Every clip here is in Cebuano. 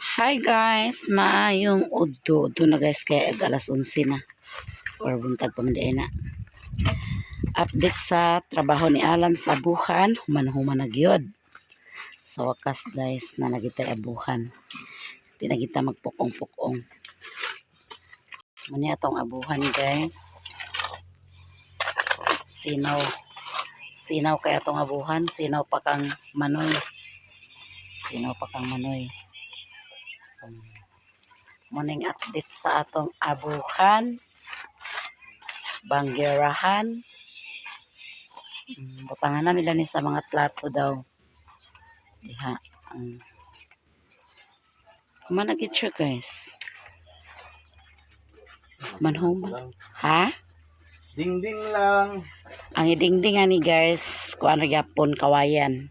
Hi guys, maayong udto. Udto na guys, kay ag alas 11 na or buntag pa man diay na. Update sa trabaho ni Alan sa abuhan, human-human na gyud. Sa wakas guys, na nagitay abuhan. Di na kita magpukong-pukong. Muna atong abuhan, guys. Sinaw. Sinaw kay atong abuhan, sinaw pa kang manoy. Sinaw pa kang manoy. Morning update sa atong abuhan, banggerahan. Butangan na nila ni sa mga plato daw. Diha. Kuman na gid siya, guys. Manhuman. Ha? Dingding lang. Ang idingding ani guys, kuan ra gyapon, kawayan.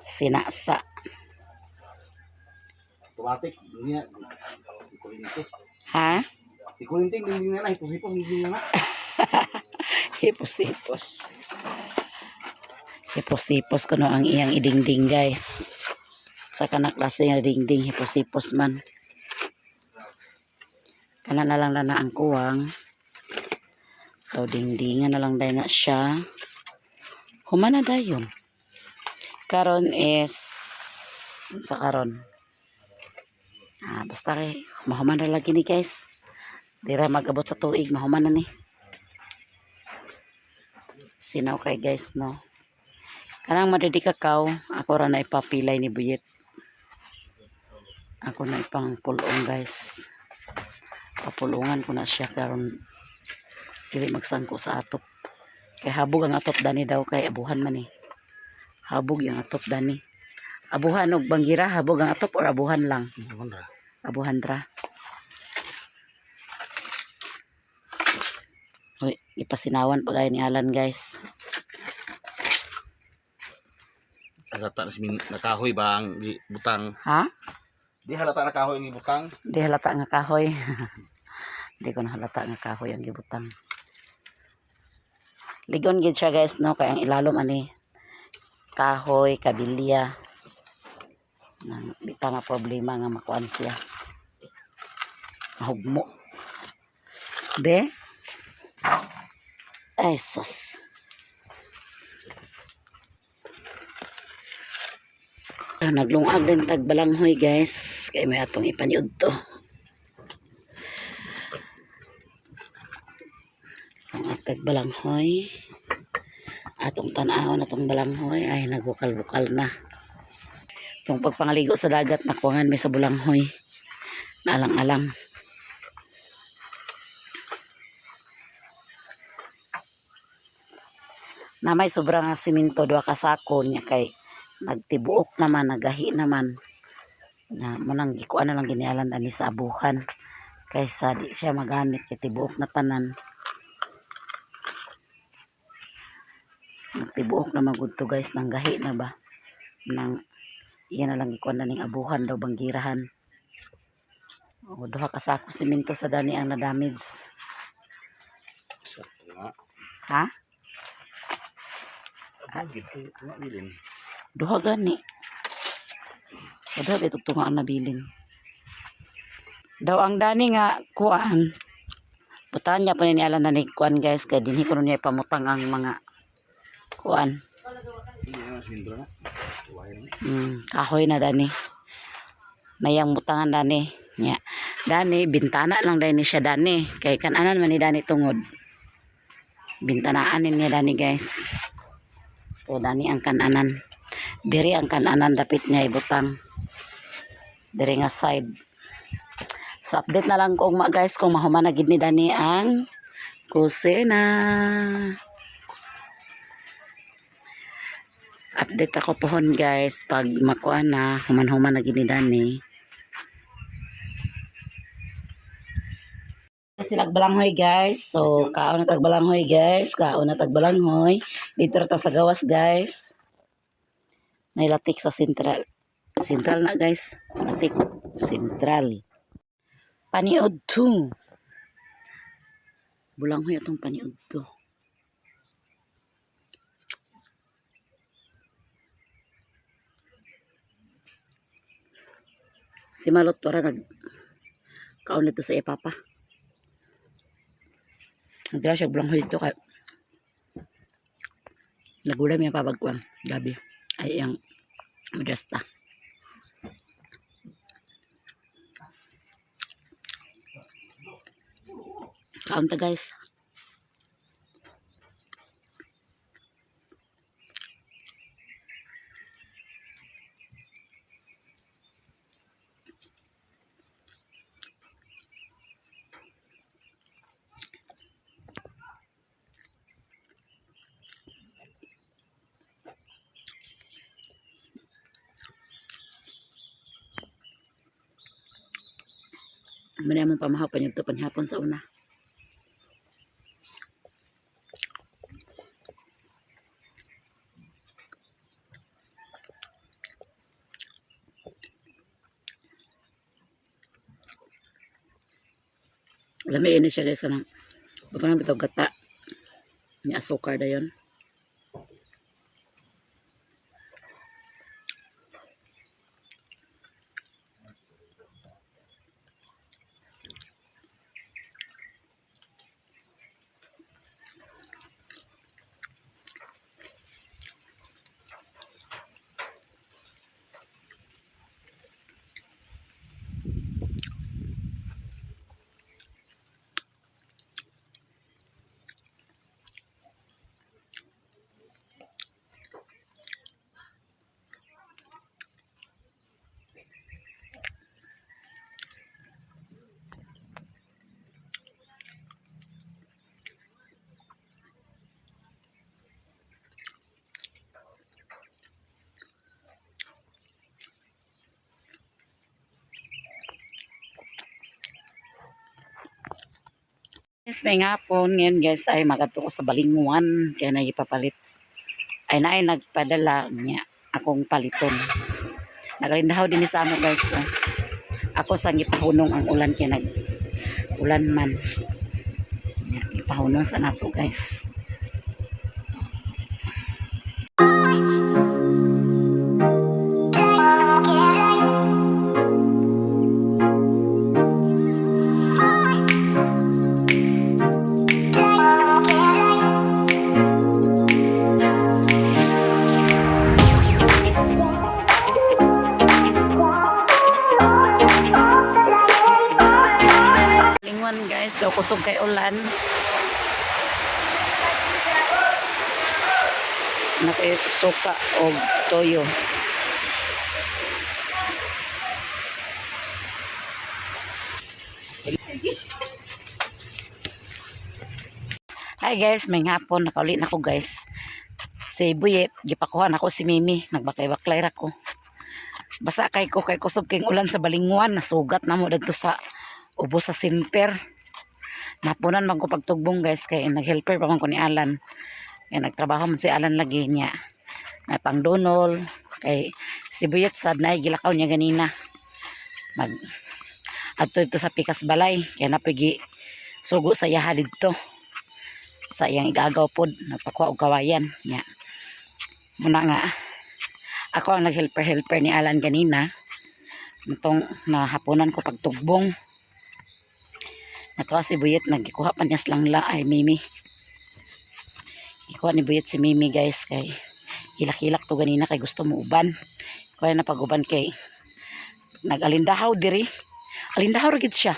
Sinasa. Automatic. Hindi na. Ikulinti. Ha? Ikulinti, dingding na na. Hipos-hipos, dingding na na. Hipos-hipos. Hipos-hipos kuno ang iyang idingding, guys. Sa kana klase nga dingding, hipos-hipos man. Kana na lang na ang kuwang. To dingdingan na lang dahil na siya. Humana dayon. Karon is sa karon. Ah, basta kay mahuman ra lagi ni, guys. Dira magabot sa tuig, mahuman na ni. Sinaw kay guys, no. Kanang madidi kakaw, ako ra na ipapilay ni Buyet. Ako na ipang pulong, guys. Papulungan ko na siya karon dili magsangko sa atop. Kay habog ang atop dani daw, kay abuhan man eh. Habog yung atop dani. Abuhan og banggira, habog ang atop or abuhan lang? Abuhan ra. Abuhan ra. Uy, ipasinawan pa gaya ni Alan, guys. Halata na si nakahoy ba ang butang? Ha? Di halata na kahoy ang gibutang. Di halata nga kahoy. Di ko na halata nga kahoy ang gibutang. Ligon gid siya guys, no, kay ang ilalom ani kahoy, kabilya. Nang di ta ma problema nga makuan siya. Mahugmo. De? Ay sus. Ah, naglungag din tag balanghoy, guys. Kay may atong ipaniud to. Lungag tag balanghoy. Atong tan-awon atong balanghoy ay nagbukal-bukal na. Itong pagpangaligo sa dagat, nakuangan may sa bulanghoy. Naalang-alang. Na may sobra nga simento, duha ka sako niya, kay nagtibuok naman, nagahi naman. Na munang gikuan na lang ginialan ani sa abuhan kaysa di siya magamit kay tibuok na tanan. Nagtibuok na magud to guys, nang gahi na ba. Nang iya na lang gikuan na ning abuhan daw, banggirahan. O, duha ka sako simento sa dani ang na-damage. Sa nga. Ha? Abuhan gid nga bilin. Duha gani. O, duha bitog tunga ang nabilin. Daw ang dani nga kuan. Putahan niya pa ni Alan na ni kuan guys, kay dinhi kuno niya ipamutang ang mga kuan. Hindi na simento na. Tuwayan na. Kahoy na dani. Nayang mutangan dani. Nya. Dani bintana lang dani siya dani, kay kananan man ni dani tungod. Bintanaan niya dani, guys. Kay dani ang kananan. Diri ang kananan dapit niya ibutang. Diri nga side. So update na lang kung ma guys kung mahuman na gid ni dani ang kusina. Update ako pohon guys pag makuha na, human-human na gid ni dani. Sila balanghoy, guys. So kaon na tag balanghoy, guys. Kaon na tag balanghoy. Dito ra ta sa gawas, guys. Nailatik sa sentral. Sentral na, guys. Latik sentral. Paniod 2. Bulanghoy atong paniod 2. Si Malot wala nag kaon nito sa iya papa. Nagdala siya bulanghoy dito kay nagulam yung pabagkuan gabi ay ang madrasta. Kaon ta, guys. Muna mong pamahaw pa niyo ito panghapon sa una. Lami ini siya, guys, kanang butangan bitaw gata ni asukar dayon. Yes, may ngapon ngayon, guys, ay magadto ko sa Balinguan kaya naipapalit. Ay naay nagpadala niya akong paliton. Nagalindahaw din ni sa amo, guys. Oh. Ako sa gipahunong ang ulan kaya nag ulan man. Nya, gipahunong sa nato, guys. Balinguan, guys, daw kusog kay ulan. Nakisuka og toyo. Hi guys, may hapon nakauli na ko, guys. Si Buyet, gipakuha na ko si Mimi, nagbaklay-baklay ra ko. Basa kay ko kay kusog kay ulan sa Balinguan, nasugat na mo didto sa ubos sa center. Napunan man ko pagtugbong, guys, kay naghelper pa man ko ni Alan. Kay nagtrabaho man si Alan lagi niya. May pangdonol kay si Buyet sad na gilakaw niya ganina. Mag adto dito sa Pikas Balay kay napigi sugo sa iyaha didto sa iyang igagaw pod nagpakuha og kawayan niya. Muna nga ako ang naghelper helper ni Alan ganina. Itong nahaponan ko pagtugbong. Natuwa si Buyet, nagkuha pa niya silang la, ay Mimi. Ikuha ni Buyet si Mimi, guys, kay hilak-hilak to ganina kay gusto mo uban. Kuha na pag-uban kay nag-alindahaw diri. Alindahaw ra gid siya.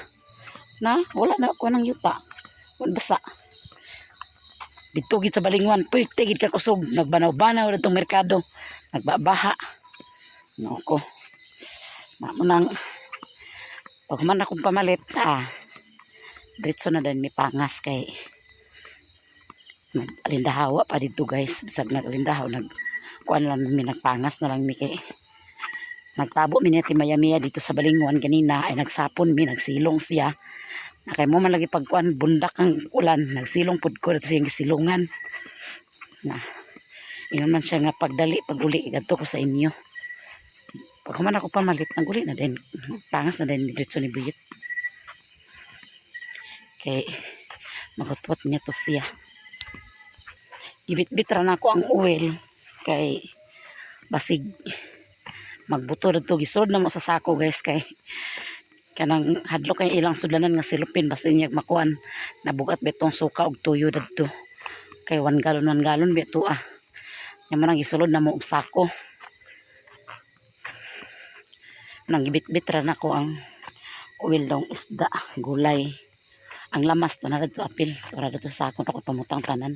Na, wala na kuha ng yuta. Wala basa. Dito gid sa Balinguan, pwede gid ka kusog. Nagbanaw-banaw na itong merkado. Nagbabaha. Noko. Mamo nang pag man akong pamalit, diretso na din mi pangas kay nag-alindahawa pa dito, guys. Bisag nag-alindahaw, nag kuan lang mi, nagpangas na lang mi kay nagtabo mi niya maya dito sa Balinguan ganina ay nagsapon mi, nagsilong siya na kay mo man lagi pagkuan bundak ang ulan, nagsilong pud ko dito sa iyang silungan na ingon man siya nga pagdali pag uli kadto ko sa inyo. Pag human ako pamalit, naguli na din, pangas na din diretso ni Buyit kay magutot niya to siya. Gibitbit ra nako ang oil kay basig magbuto dito. Gisod na mo sa sako, guys, kay Kanang hadlok kay ilang sudlanan nga silupin basta inyag makuan nabugat betong suka og tuyo dadto. Kay 1 gallon 1 gallon beto ah. Nya man ang gisulod na mo og sako. Nang gibitbit ra nako ang oil dong isda, gulay. Ang lamas to na dito apil para dito sa akon ako pamutang tanan.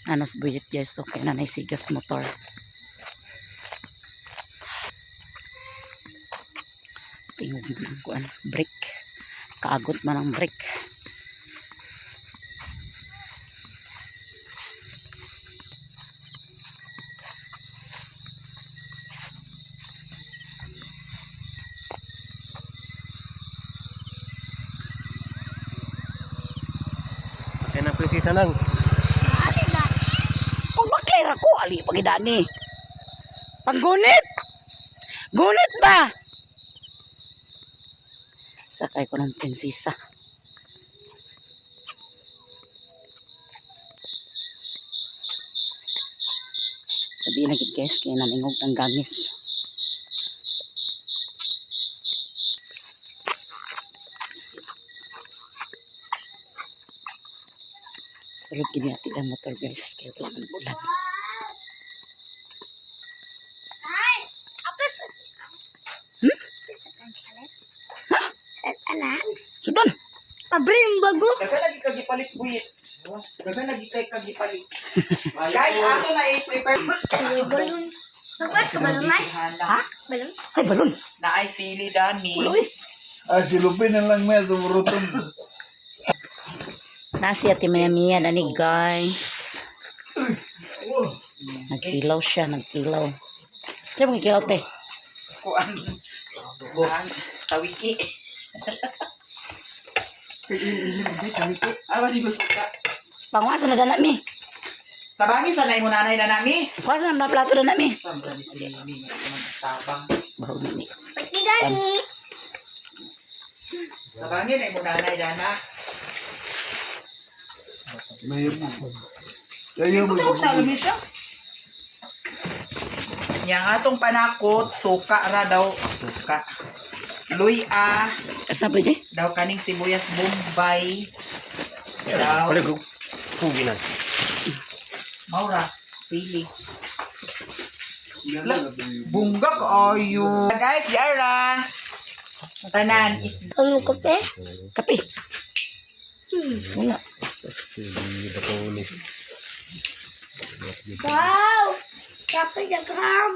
Anas buyit guys, okay na sigas motor. Tingog man ang kuan, brake. Kaagot man ang brake. Kaya na presisa nang. Kung bakler ako, ali pagidani. Panggunit! Gunit ba? Sakay ko ng prinsesa. Sabi na gid guys, kaya naningog ang gamis. Sulod gini ati ang motor guys, kaya wala man ulan. Sudan! Abrim bago. Daga lagi kag gipalit buyit. Daga lagi kay kag gipalit. Guys, ato na i-prepare. Balon. Nagwat ka balon ay? Ha? Balon? Ay, balon! Na ay sili dani. Ulo eh! Ah, silupin na lang may tumurutong. Nasi ati Maya Mia nani guys. Nagkilaw siya, nagkilaw. Siya mga kilaw te. Kuan. Kuan. Tawiki. Awa ni gusto ka. Panguasa na dana mi. Tabangi sa nay mo nanay na nami. Panguasa na plato dana mi. Sa sa ni sili ni tabang. Baho na ni. Pati dani. Tabangi na mo nanay dana. May mo. Kayo mo. Sa lumi siya. Nya nga atong panakot, suka ra daw, suka. Luya, Asa pa di? daw kaning sibuyas Bombay. Daw, Wala ko. Pugi na. maura, sili. Bungga kaayo. Guys, di ara. Tanan is Kamu kape? Kape. Wala. Wow! Kape dagham.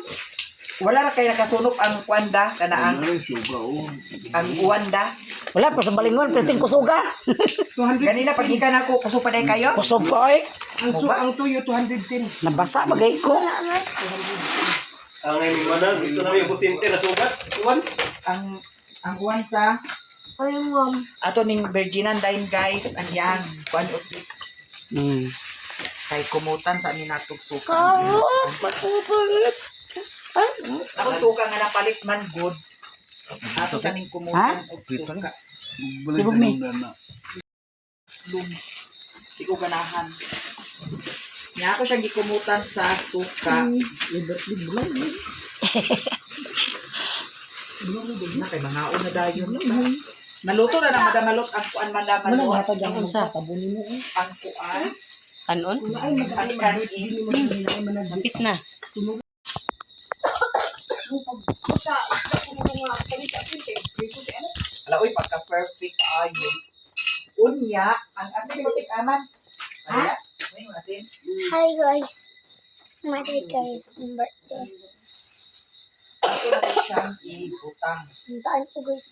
Wala ra kay nakasunop ang kuanda kana ang Ay, suka oh. ang uwanda. Wala pa sa balingon, pretin kusuga. Ganina pag ikan ako kusog pa day kayo. Kusog pa oy. Ang ang tuyo 210. Nabasa bagay ko. Ang ngayon manang ito na yung businte na sugat. Uwan. Ang uwan sa Ay, mom. ato ning Virginan dayon guys ang yang kuan utli kay kumutan sa ni natog suka. Kamu, makukulit. Ay, Ako suka nga napalit man good. Ato sa ning kumutan og suka. Balik Silog mi. na na. Lum. Di ko ganahan. Nya ako siyang gikumutan sa suka. Na kay mga una dayon. Naluto na ng madamalot ang kuan madamalot. Unsa? Ang kuan. Kanon? Ang kanin. Dampit na. Ala oy pagka perfect ayo. Unya, ang asin mo tik aman. Ha? May asin. Hi guys. My guys, birthday. Ito na rin siyang ibutang. Puntaan ko guys.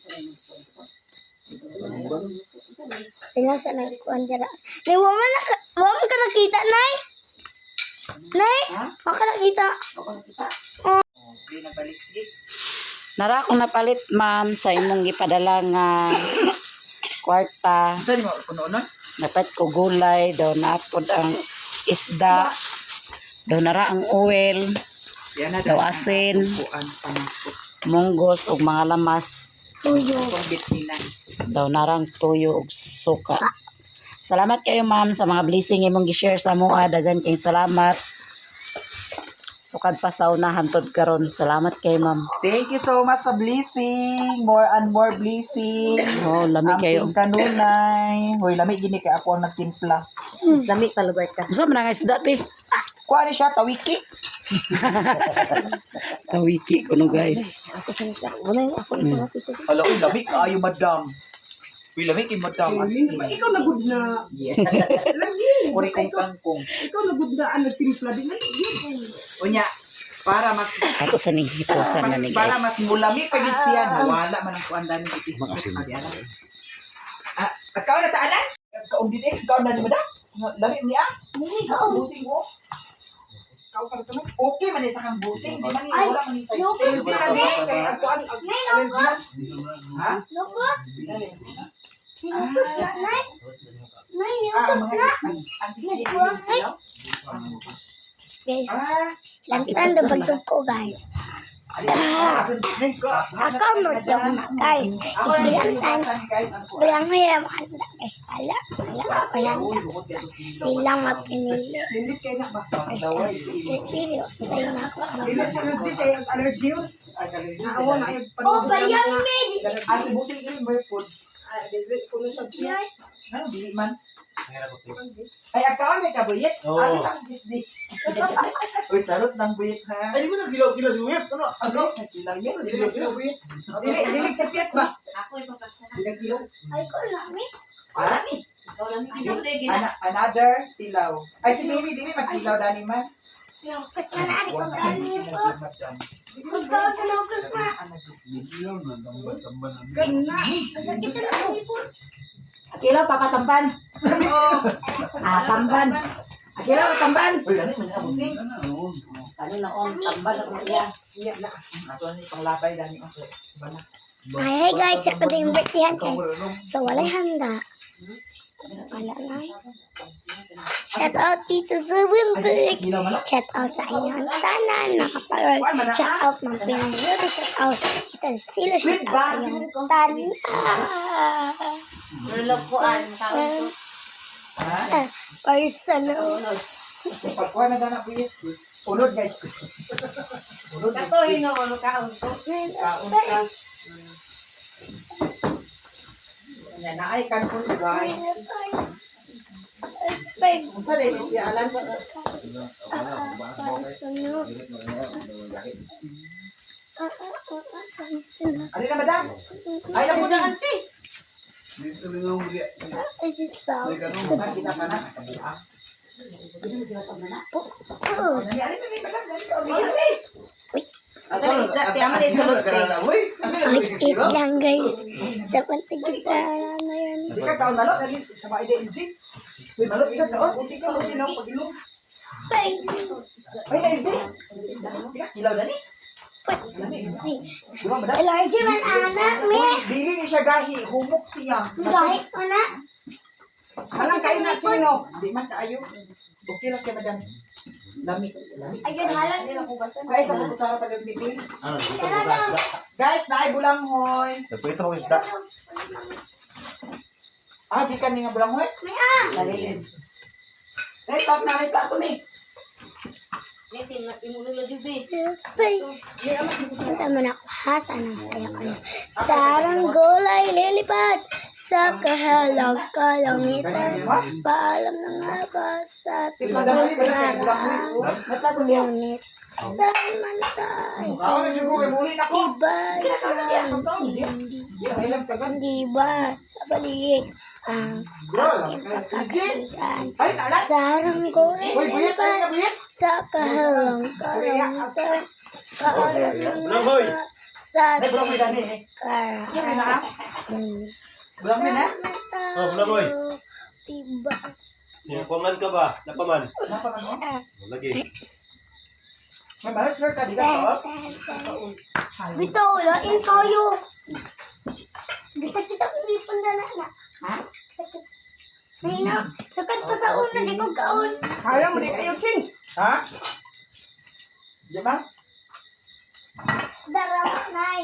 Pinasa na ko ang dira. Nay, wa man naka, wa man ka nakita, Nay. Nay, wa ka nakita. Okay, nagbalik sige. Nara akong napalit ma'am sa imong gipadala nga kwarta. Saan mo puno nun? Napat ko gulay, daw naapod ang isda, daw nara ang oil, Yan na daw asin, Kuan panakot. munggos ug mga lamas, Tuyo. Itong bitninan. daw narang tuyo ug suka. Salamat kayo ma'am sa mga blessing imong gi-share sa amoa. Daghan kayong salamat. Sukad pa sa una hantod karon. Salamat kay ma'am. Thank you so much sa blessing. More and more blessing. Oh, lami kayo. Amping kanunay. Hoy, lami gini kay ako ang nagtimpla. Lami palugar ka. Unsa man ang isda te? Kuha ni siya, tawiki. Tawiki kuno, guys. Ako sa nasa. Wala yung ako ito. Hala, uy, lami kaayo, madam. Uy, lami kay madam. As in. Ikaw na good na. Yeah. Lagi. Kuri kong kangkong. Ikaw na good na ang nagtimpla din. Ay, yun. Unya, para mas Ato sa ning hipusan na ni para mas guys. mulami pagid siya nawala man ang kuan dani itis. Ah, kaon na taanan? Kaon din eh, kaon na ni madam. Lami niya. Busing mo. Okay man sa kang busing, di man ni wala man ni sa. Locust na ni. Kay ang kuan ang Nay, locust. Ha? Locust. Locust na, nay. Nay, Ah, locust mga na. ang Ay. Guys, Ah, lantan na pagtug ko, guys. Ako mo na, guys. Ilantan. guys, ang kuan. Walang hirap handa, guys. Ala, ala, walang tapos na. Bilang mapinili. Lindit kay na ba? Pili, tayo na ako. Dili siya allergy kay ang allergy yun. Naawa na yung Oh, bayang med! Ah, si busing yung may food. Ah, dili kuno sa tiyan. Ano, dili man. Ay, ang kaon may kabuyet. Oo. Ano ang gisdi? Uy, charot ng buyet ha. Ay, di mo nagkilaw-kilaw si Buyet. Ano? Ano? Nagkilaw yan. Kilaw sila Buyet. Dili dili sa piyat ba? Nagkilaw. Ay ko nami. Marami. Another tilaw. Ay, si Mimi, dili magkilaw dani man. Locust na na, ko gani po. Magkaon sa locust na. Ilaw na, tamba-tamba na. Ganna. Masakit na lang po. Akila papatamban. Ah, tamban. Akila tamban. Uy, dani man ang busing. Ano, oo. Ano na on tamban ako iya. Iya na. Ato ni panglabay dani oh. Bala. Ay, hey guys, ako din yung birthday guys. So, walay handa. Wala na. Shout out Tito Zubintik. Kilaw man. Shout out sa inyong tanan, mga parol. Shout out Ma'am Pinay. Shout out Tita Silo. Shout out sa inyong tanan. Lulukuan. Kaon ko. Ha? Personal. Pagkuha na dana buyet. Unod guys. Unod. Kato hinuon kaon ko. Kaon ka. Nya naay kanpon guys. Unsa dai siya alan? Personal. Personal. Ari na madam. Ay na po na ante. Dito rin ako diya. I just saw. Kita ka na. Kabuang. Oh, Dali ari na madam. Dali ka uli. Dali isda ti amo ni sulod te. Ay, wait lang guys. Sa pantagitara na yan. Di ka kaon malot. Dali sa ba ide LG. Uy, malot ka kaon. Hindi ka mo tilaw pagilom. Ay, Ay na LG. Di ka kilaw dani. Di ba madam? allergy man anak me. Uy, dili ni siya gahi, humok siya. Gahit mo na. Halang kayo na chino. Di man kaayo. Okay lang siya madam. Lami, lami. Ayun, halang. Guys, ako kutsara pa gamitin. Ano? Dito ko sa isda. Guys, naay bulanghoy. Nagprito ko isda. Ah, di ka ni nga bulanghoy? Ay, pap na may plato ni. Face. Kanta mo na ako ha. Sana masaya kayo. Sarang gulay lilipad sa kahalang kalangitan. Paalam na nga ba sa pagkakaraan. Ngunit saan man tayo Ako na jud ko kay muli na ko. Iba lang hindi. Hindi ba kabalik ang aking pagkakaibigan? Ay, naala. Sarang gulay Uy, buyet, ay lilipad na buyet. sa kahalang kalangitan. Paalam na nga Bulangoy. ba sa Ay, bulanghoy dani eh. pagkakaraan. Ngunit Bulangoy na. saan man Oh, bulangoy. tayo Diba? Sinukuman ka ba? Napaman. Napa man mo? Lagi. May malot sir ka di ka kaon. Bitaw, lain kayo. Gisakit ako hindi pandala na. Ha? Sakit. Nay na, sakit pa sa una, di ko kaon. Kaya mo di kayo chin. Ha? Di ba? Isda raw, nay.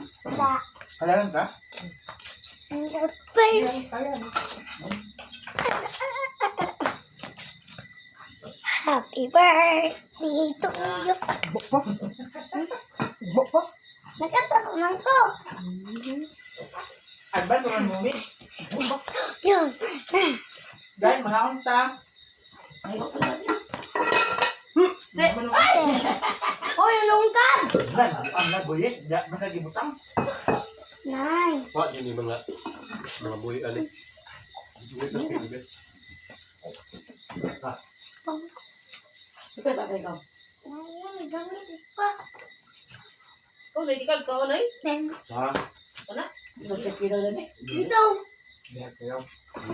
Isda. Kailangan ka? And the face. Happy birthday. Dito uyo. Bo pa. Bo pa. Nagkataro man ko. Adban ko mo mi. Yun. Dahil mga unta. Oy, nalungkad. Dahil ang nagoyit, da man nagibutang. Nay. Wa din yung mga buhi ali. Nay, gamit is pa. Oh, medical ka na eh. Ben. Sa Dito.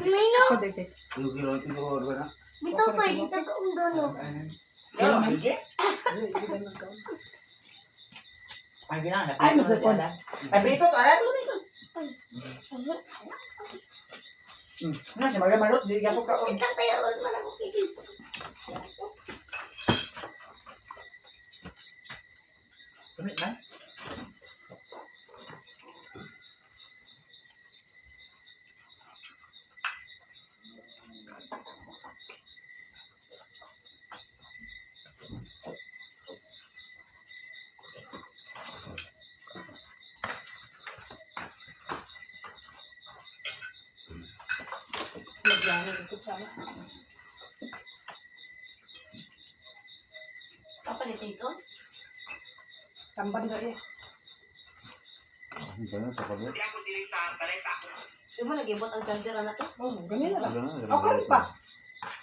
May no. Ako dito. kilo kilo ba na? Bitaw to, dito ka undono. Ay ginana. Ay, masakit. Ay brito to alam. Na si Maria Malot di ka ko kaon. Ikaw tayo, wala ko kikil. Tumit man. Kapalitin ko. Tamban na eh. Di mo nag-ibot ang charger na to. Oh, ganyan na lang. O, karon pa.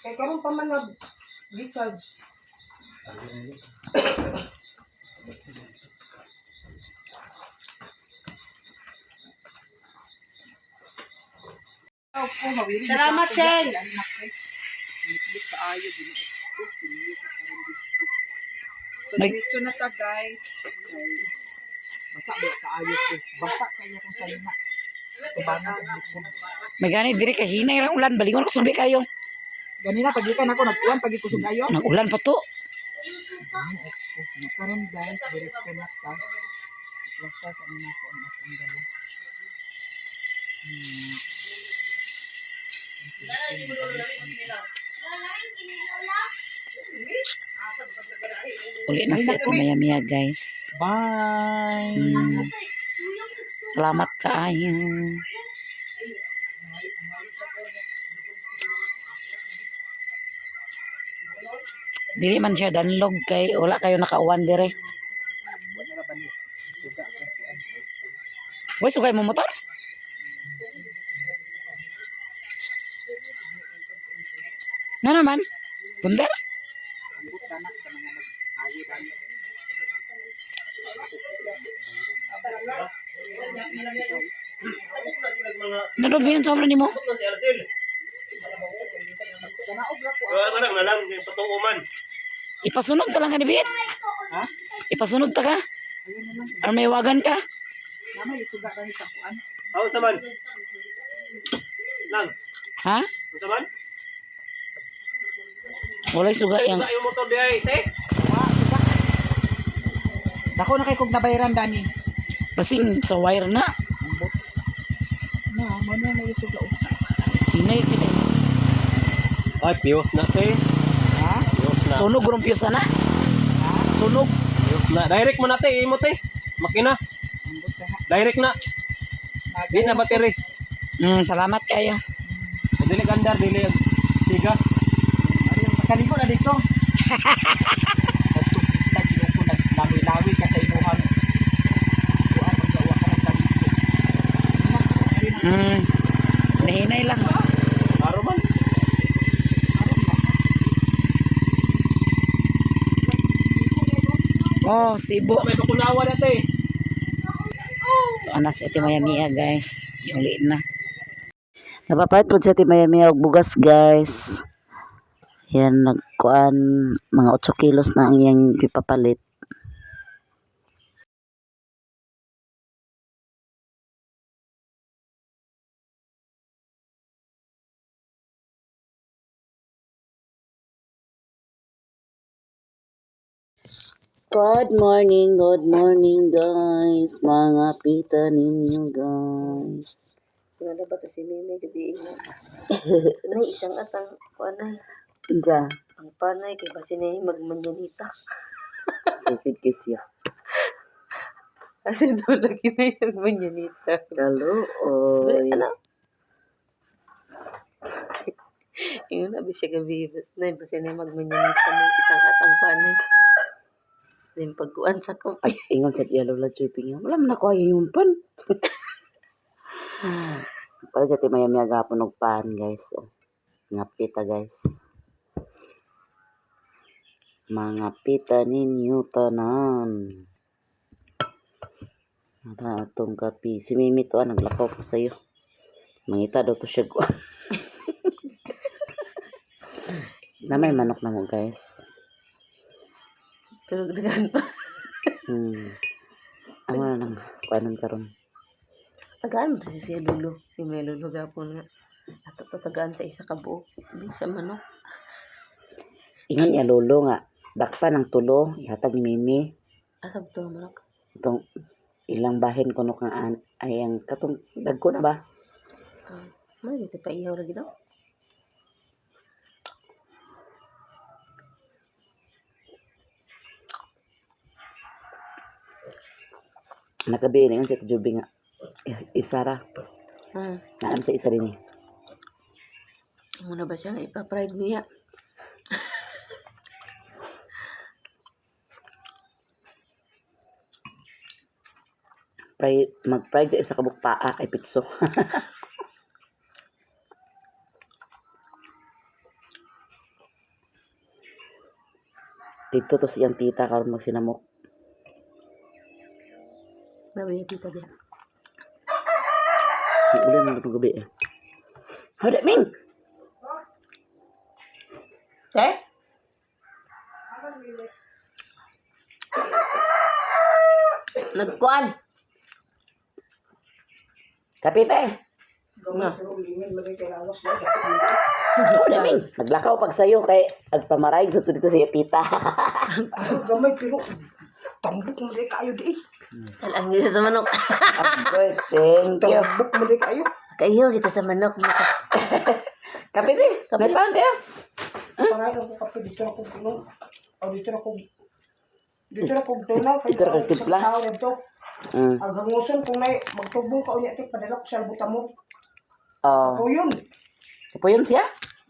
Kay karon pa man nag-recharge. Salamat, Cheng. So, diretso na ta, guys. Kay basa ba kaayo ko. Basa kaya kung salima. Tubangan ang likod. May gani diri kay hinay ra ulan balingon ko subi kayo. Ganina pagikan ako nagkuan pagi kusog ayo. Nag-ulan pa to. Karon guys, diretso na ta. Basta sa una ko ang akong dala. Uli na si Ate Maya Mia, guys. Bye. Salamat kaayo. Dili man siya danlog kay wala kayo nakauwan dire. Uy, sugay mo motor? Nga naman, bunder. Nalubihan sobra nimo. Si Arcel. Wala na lang yung totoo man. Ipasunod ta lang ka ni Bit. Ha? Ipasunod ta ka. Aron may wagan ka. Mama, isuga kami sa kuan. Aw sa man. Lang, Ha? unsa man? Walay suga yang Sa imong motor diay, te. Dako na kay kog nabayaran dani. basing sa wire na. Na, mo na may isuga. Hinay kini. Ay, piyos na te. Ha? Piyos na. Sunog rong piyos ana. Sunog. Piyos na. Direct mo na te, imo te. Makina. Direct na. Di na battery. Salamat kayo. Dili gandar, dili siga. Kaligo na dito. Nagtupista ginoo ko naglawi-lawi ka sa imuhang kuan maggawa ka ng kaligo. Nahinay lang. Aro man. Oh, sibo. May pakunawa na te. Ana si Ate Maya Mia, guys. Uli na. Napapalit po si Ate Maya Mia og bugas, guys. Yan, nagkuan, mga 8 kilos na ang iyang ipapalit. Good morning guys. Mga pita ninyo guys. Wala ba kasi may gabi na. Nay, isang atang kuan ay. Unsa? Ang panay kay basin na magmanyanita. Excited kay siya. Kasi daw lagi na yung magmanyanita. Kaluoy. Ano? Yung nabi siya gabi, na basin na magmanyanita ng isang atang panay. Then pagkuan sa kape. Ay, ingon sa iya Lola Joy Pinga. Wala man ako ay yung pan. Para sa timaya miya gapon og pan, guys. Oh. Nga pita, guys. Mga pita ninyo tanan. Nara atong kapi. Si Mimi to, ah, naglakaw pa sa'yo. Mangita daw to siya. Na may manok na mo, guys. Pero daghan pa. Ang wala nang kuanon karon. Tagaan mo siya siya lulo. Yung may lulo gapon nga. Ato tatagaan sa isa ka buo. Hindi sa manok. Ingon niya lolo nga dakpa ng tulo ihatag ni Mimi Asa ba ito ang manok? itong ilang bahin kuno kang an, ay ang katong dagko na ba? May dito pa ihaw lagi daw. Nakabi na yun si Juby nga isara. Ah, Naam sa isa rin eh. muna ba siya nga ipa-pride niya? Pride, mag-pride sa isa kabuk paa ay pitso. Dito to siyang tita karon magsinamok. Nabi niya tita diya. Ulan ng gabi eh. Hada Ming! Eh? Nagkuan. Kapite! Gamay pero ulingan man kay lawas na. Hada Ming! Naglakaw pag sayo kay agpamaraig sa to dito siya tita. Ay, gamay pero tambok mo rin kayo di. Alang kita sa manok. Good, thank you. Tambok mo rin kayo. Kaihaw kita sa manok. Kapite! May pound eh. Pangayon ko kape dito na ko kuno. O dito na ko dito na ko tunaw. Dito na kong timpla. Tao dito. Mm. Ang hanguson kung nay magtubong ka unya tik padala ko sa butamon. Oh. O yun. Kapo yun siya?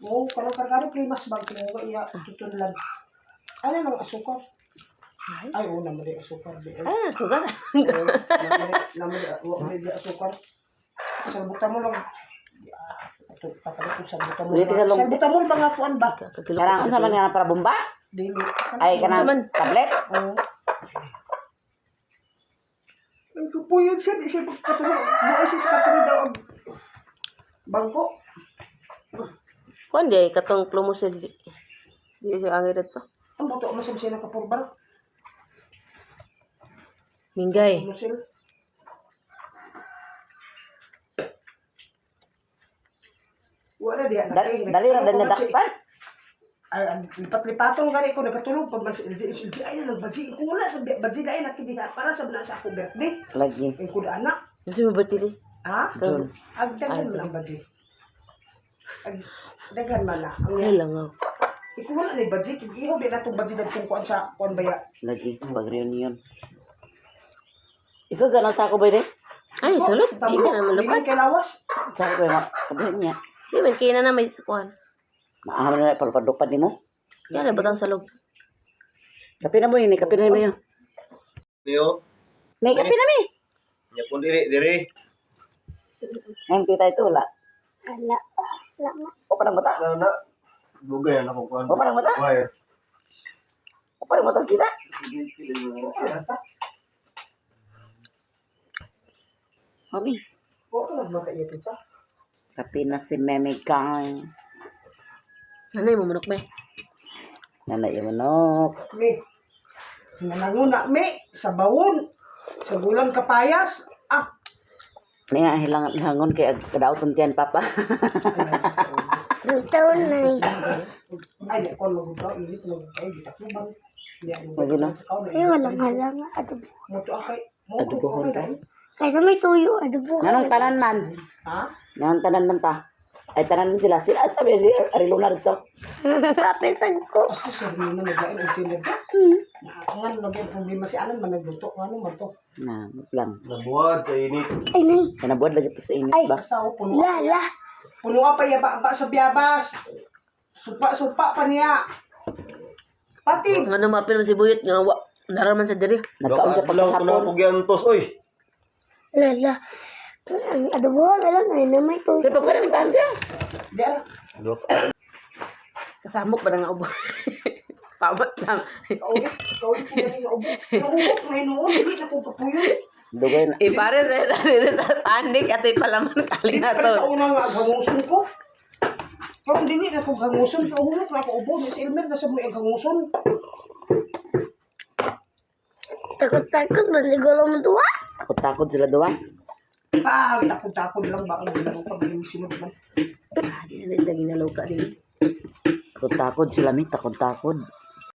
Oo, kanang kargado primas bag tinguga iya tutunlan. Ano nang asukar? Ay, oo naman di asukar di. Ay, Ah, sugar. oo, naman di wa man di asukar. Salbutamol lang. Ah, ito, papalit ko salbutamol. Dito sa lung- Salbutamol ba nga kuan ba? Kanang unsa man nga para bomba? Dili. Ay kanang tablet? Oo. Ay, ko po yun siya. Di siya pagkatulog. Buhay siya sa katulog daw ang bangko. Kuan di ay katong plumosil. Di siya angay dito. Ang buto mo sa siya nakapurbar. Minggay. Musil. Wala diya. Dali dali ra dali dakpan. Ay, ang lipat-lipaton gani ko nagkatulog pag man di di ay nagbaji ko wala sa baji dai nakidiha para sa na sa ako birthday. Lagi. Ay ko anak. Kasi mo batili. Ha? June. Ag daghan man ang baji. Ag daghan man na. Ang Ay lang ako. Ikaw wala ni baji kay iho di na tong baji dagkong kuan sa kuan baya. Lagi pag reunion. Isa sa nang sako ba de? Ay, sulod. Di na naman Lingon lupad. kay lawas. Sako ba ma? Kabihan niya. Di man kaya na na may kuan. Maaham na palupad-lupad nimo. Yan na batang salog. Kape na mo yun, eh. Kape na mo yun. Niyo. May kape na mi. Nya pun diri diri. Ngayon tita ito wala. Wala. Wala ma. O parang mata. Ano na? Dugay na ko kuan. O parang mata. Wire. O parang mata tita. Mami. Wa ka nagmata iya pizza. Kape na si Meme guys. Nanay mo manok may. Nanay yung manok. Me. Nanguna me sa bawon. Sa gulan kapayas. Ah, Niya hilang hangon kay kadaoton tiyan papa. Bitaw na eh. ay di ko magugaw init magugaw gitakluban. Niya Lagi na. Ay, walang halanga. Adobo. Mo to akay. Adubohon ka. Kaya may tuyo. Adobo. Nganong tanan man? Ha? Nganong tanan man ta? Ay tanan sila sila sabi si Ariluna dito. Kapisan ko. Basta sir, na naglain og tinod. Nakakangan lagi ang problema si Alan man nagluto ano man to. Na, lang. Nabuhad sa init. Ay, nay. Kanabuad lagi to sa init Ay. ba? Basta ako puno. La, la. Puno pa ya ba, ba sa biyabas. Supa-supa pa niya. Pati Ano mapil man si Buyot nga wa naraman sa diri. Nagkaon siya pagkahapon. Pugyantos, oy. La, la. Ang adobo, alam na naman ito. Kaya pagkuha ng tanda. di ara. Kasamok ba na nga ubo? Pamot lang. Kauli, kauli ko na yung ubo. Yung ubo, may noon, hindi na ko kapuyo. Dugay na. Eh pare sa sa anik at palaman kali Dili na pa sa to. una nga hanguson ko. Pero dili na ko hanguson, pero hulok na ako ubo. Si Elmer na sa mo ang hanguson. Takot-takot, ba siguro mo tuwa? Takot-takot sila duwa. Ah, takot-takot lang ba ang ginagawa pa bilang sinod man. Ah, di na sila ginalaw ka din. Takot-takot sila mi, takot-takot.